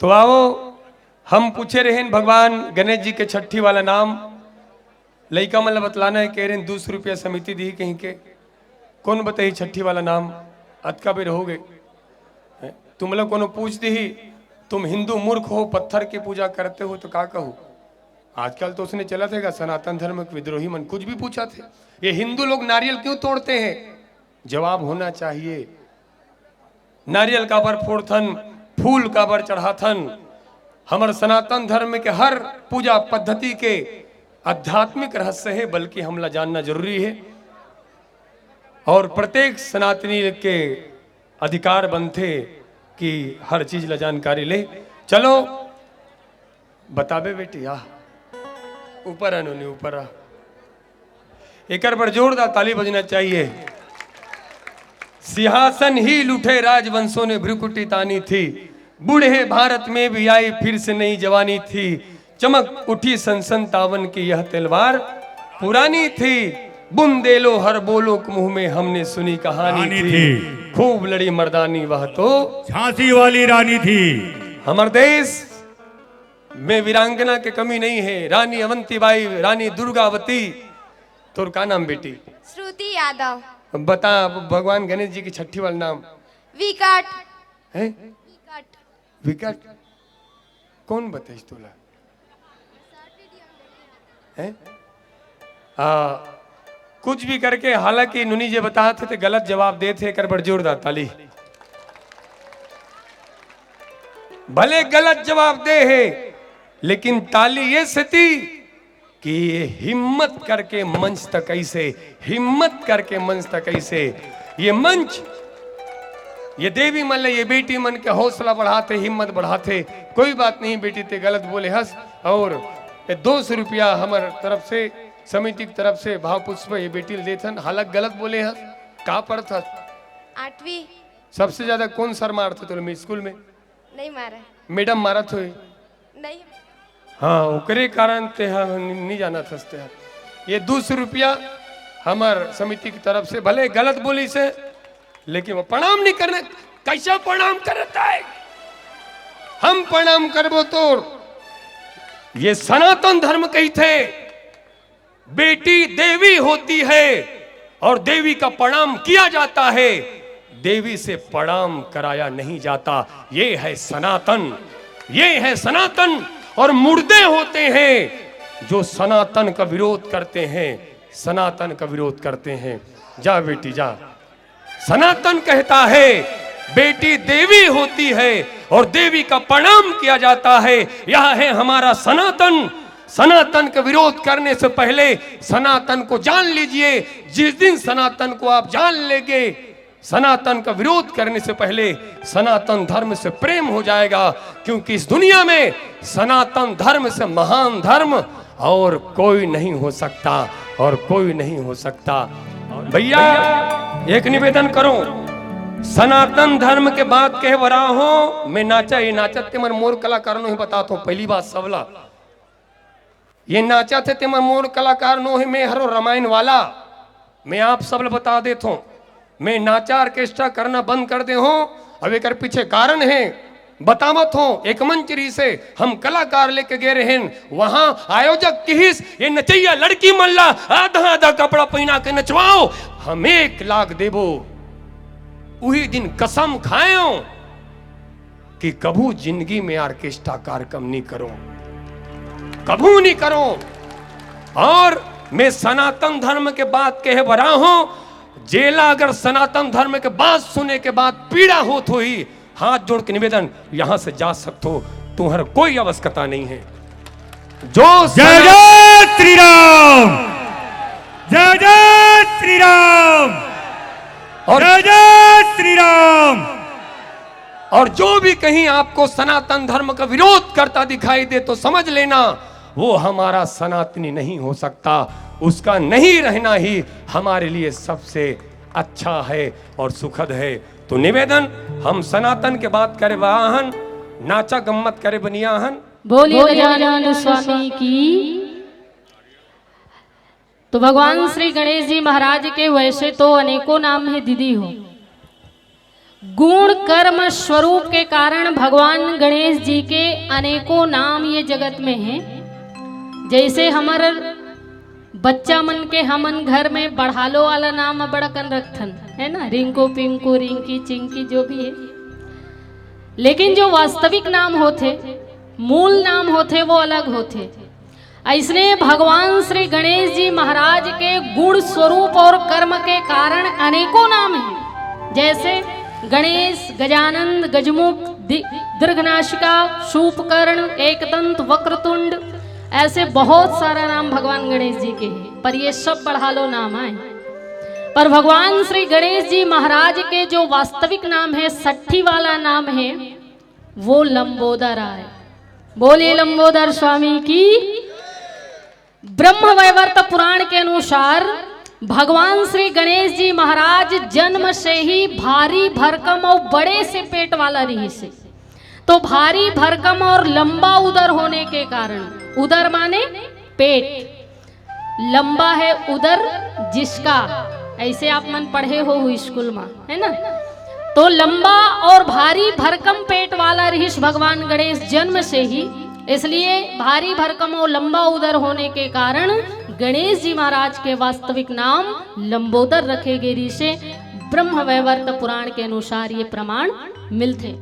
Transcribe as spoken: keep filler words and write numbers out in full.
तो आओ, हम पूछे रहेन भगवान गणेश जी के छट्ठी वाला नाम, लइका मन ल बतलाना हे, कहे रहेन दू सौ रुपया समिति दिही कहिके। कोन बताही छट्ठी वाला नाम? अतका बेर हो गे। तुम लोग कोनो पूछ दिही, "तुम हिंदू मूर्ख हो, पत्थर की पूजा करते हो," तो का कहू? आजकल तो उसने चलत हे गा, सनातन धर्म के विद्रोही मन कुछ भी पूछत हे। ये हिंदू लोग नारियल क्यों तोड़ते हैं? जवाब होना चाहिए। नारियल काबर फोड़थन, फूल काबर चढ़ाथन? हमर सनातन धर्म के हर पूजा पद्धति के आध्यात्मिक रहस्य हे, बल्कि हमला जानना जरूरी हे। और प्रत्येक सनातनी के अधिकार बनथे कि हर चीज ला जानकारी ले। चलो, बताबे बेटी, आ, ऊपर आ नोनी, ऊपर आ। एकर बर जोरदार ताली बजना चाहिए। सिंहासन हील उठे, राजवंशों ने भ्रुकुटी तानी थी। बूढ़े भारत में भी आई फिर से नई जवानी थी। चमक उठी सन संतावन की यह तलवार पुरानी थी। बुंदेलो हर बोलो के मुंह में हमने सुनी कहानी कहानी थी। थी। खूब लड़ी मर्दानी वह तो झांसी वाली रानी थी। हमर देश में वीरांगना के कमी नहीं है। रानी अवंतीबाई, रानी दुर्गावती। तोर का नाम बेटी? श्रुति यादव। बता, अब भगवान गणेश जी के छट्ठी वाला नाम। विकट। हैं? विकट। विकट? कोन बताइस तोला? हैं? आ, कुछ भी करके, हालांकि नुनी जे बतात हे ते गलत जवाब देत हे, एकर बर जोरदार ताली। भले गलत जवाब दे हे, लेकिन ताली ये सेती कि ये हिम्मत करके मंच तक ऐसे, हिम्मत करके मंच तक ऐसे, ये मंच, ये देवी मन ले, ये बेटी मन के हौसला बढ़ाथे, हिम्मत बढ़ाथे। कोई बात नहीं बेटी, ते गलत बोले हस, और ये दो सौ रुपया हमर तरफ से, समिति की तरफ से भाव पुष्प ये बेटी ल देथन। हालांकि गलत बोले हस, का पढ़त हस? आठवीं। सबसे ज्यादा कौन सर मारथे तोला स्कूल में? नहीं मारा। मैडम मारत होही? नहीं। हाँ, ओकरे कारण ते ह नि-, नहीं जानत हस ते ह। ये दो सौ रुपया हमर समिति की तरफ से, भले गलत बोलिस हे, लेकिन वो प्रणाम नहीं करना। कैसे प्रणाम करता है? हम प्रणाम करबो तोर। ये सनातन धर्म कहिथे, बेटी देवी होती है और देवी का प्रणाम किया जाता है, देवी से प्रणाम कराया नहीं जाता। ये है सनातन, ये है सनातन। और मुर्दे होते हैं जो सनातन का विरोध करते हैं, सनातन का विरोध करते हैं। जा बेटी जा, सनातन कहता है, बेटी देवी होती है और देवी का प्रणाम किया जाता है। यह है हमारा सनातन। सनातन का विरोध करने से पहले सनातन को जान लीजिए। जिस दिन सनातन को आप जान लेंगे, सनातन का विरोध करने से पहले सनातन धर्म से प्रेम हो जाएगा, क्योंकि इस दुनिया में सनातन धर्म से महान धर्म और कोई नहीं हो सकता, और कोई नहीं हो सकता। भैया, एक निवेदन करो, सनातन धर्म के बात कहे बरा हो, मैं नाचा, ये नाचत ते मन मोर कलाकार नो हे, बतात हो, पहली बात सबला, ये नाचत हे ते मन मोर कलाकार नो हे, मैं हरो रामायण वाला, मैं आप सब ल बता देत हों, मैं नाचा ऑर्केस्ट्रा करना बंद कर दे हों। अब एकर पीछे कारण हे, बतावत हों। एक मंच रहिसे, हम कलाकार लेके गे रहेन, वहां आयोजक किहिस, "ये नचैया लड़की मन ला आधा आधा कपड़ा पहिना के नचवाओ, हम एक लाख देबो।" उही दिन कसम खाएंव कि कभू जिंदगी में ऑर्केस्ट्रा कार्यक्रम नहीं करो, कभू नहीं करो। और मैं सनातन धर्म के बात कहे बरा हों, जेला अगर सनातन धर्म के बात सुने के बाद पीड़ा होत होही, हाथ जोड़ के निवेदन, यहां से जा सकत हो, तुम्हारा कोई आवश्यकता नहीं है। जो जय सना- जय श्री राम, जय जय श्री राम, और जय जय श्री राम। और जो भी कहीं आपको सनातन धर्म का विरोध करता दिखाई दे तो समझ लेना, वो हमारा सनातनी नहीं हो सकता। उसका नहीं रहना ही हमारे लिए सबसे अच्छा है और सुखद है। तो निवेदन, हम सनातन के बात करे बा हन, नाचा गम्मत करे बनिया हन। बोलिए गजानन स्वामी की। तो भगवान श्री गणेश जी महाराज के वैसे तो अनेकों नाम है दीदी हो, गुण कर्म स्वरूप के कारण भगवान गणेश जी के अनेकों नाम ये जगत में हैं। जैसे हमर बच्चा मन के हमन घर में बढ़ालो वाला नाम बड़कन रखथन, है ना, रिंकू, पिंकू, रिंकी, चिंकी, जो भी है, लेकिन जो वास्तविक नाम होथे, मूल नाम होथे, वो अलग होथे। ऐसने भगवान श्री गणेश जी महाराज के गुण स्वरूप और कर्म के कारण अनेकों नाम हैं, जैसे गणेश, गजानंद, गजमुख, दि-, दीर्घनाशिका, शूपकर्ण, एकदंत, वक्रतुंड, ऐसे बहुत सारा नाम भगवान गणेश जी के हैं, पर ये सब बढ़ालो नाम आए। पर भगवान श्री गणेश जी महाराज के जो वास्तविक नाम है, सट्ठी वाला नाम है, वो लंबोदर आए। बोलिए लंबोदर स्वामी की। ब्रह्म वैवर्त पुराण के अनुसार भगवान श्री गणेश जी महाराज जन्म से ही भारी भरकम और बड़े से पेट वाला रिहिस हे। तो भारी भरकम और लंबा उदर होने के कारण, उदर माने पेट, लंबा है उदर जिसका, ऐसे आप मन पढ़े हो स्कूल में, है ना? तो लंबा और भारी भरकम पेट वाला रिहिस भगवान गणेश जन्म से ही, इसलिए भारी भरकम और लंबा उदर होने के कारण गणेश जी महाराज के वास्तविक नाम लंबोदर रखे गे रिहिस हे। ब्रह्म वैवर्त पुराण के अनुसार ये प्रमाण मिलथे।